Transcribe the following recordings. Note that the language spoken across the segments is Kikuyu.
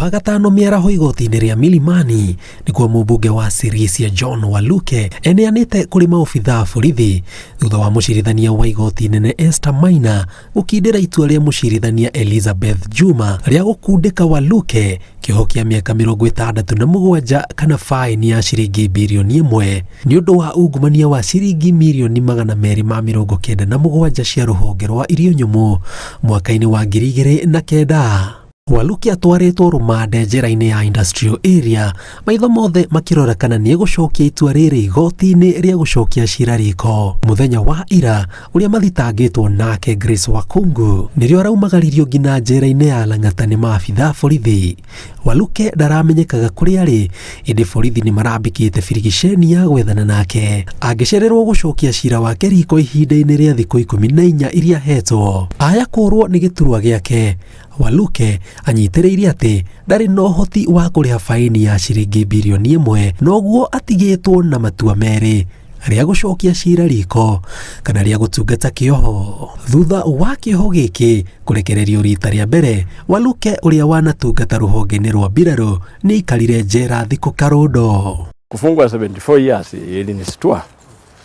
Wagatano mĩaraho igoti-inĩ rĩa Milimani nĩkuo mũmbunge wa Sirisia John Waluke eneanĩte kũrĩ maobithaa a borithi thutha wa mũcirithania wa igoti nene Esther Maina gũkindĩra itua rĩa mũcirithania Elizabeth Juma rĩa gũkundĩka Waluke kĩoho kĩa mĩaka 67 kana faĩni ya ciringi birioni 1 nĩ ũndũ wa ungumania wa ciringi mirioni 297 cia rũhonge rwa irio nyũmũ mwaka-inĩ wa 2009. Waluke atwarĩtwo rũmande njera-inĩ ya Industrial Area, maitho mothe makĩrora kana nĩ egũcokia itua rĩrĩ igoti-inĩ rĩa gũcokia cira riko. Mũthenya wa ira, ũrĩa mathitangĩtwo nake Grace Wakungu nĩrĩo araumagaririo nginya njera-inĩ ya Lang'ata nĩ maabithaa borithi. Waluke ndaramenyekaga kũrĩa arĩ, ĩndĩ borithi nĩ marambĩkĩte birigiceni ya gwethana nake. Angĩcererwo gũcokia cira wake riko ihinda-inĩ rĩa thikũ 14 iria ahetwo, aya kũrwo nĩ gĩturwa gĩake. Waluke anyitĩrĩire atĩ ndarĩ na ũhoti wa kũrĩha faini ya ciringi birioni 1 noguo atigĩtwo na matua merĩ, rĩa gũcokia cira riko kana rĩa gũtungata kĩoho. Thutha wa kĩoho gĩkĩ kũrekererio rita rĩa mbere, Waluke ũrĩa wanatungata rũhonge-inĩ rwa mbirarũ nĩ aikarire njera thikũ karũndo. Kufungwa 74 years ilinistua.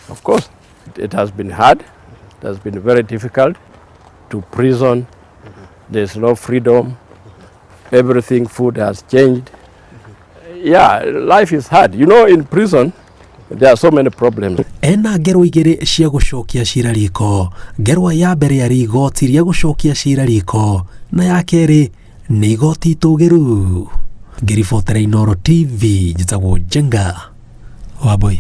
Of course, it has been hard. It has been very difficult to prison. There's no freedom. Everything, food has changed. Yeah, life is hard. You know, in prison, there are so many problems. Ena ngerwa igĩrĩ cia gũcokia cira riko. Ngerwa ya mbere yarĩ igoti rĩa gũcokia cira riko na ya kerĩ nĩ igoti itũgĩru. Ngĩribotera Inooro TV, njĩtagwo Njenga Wambui.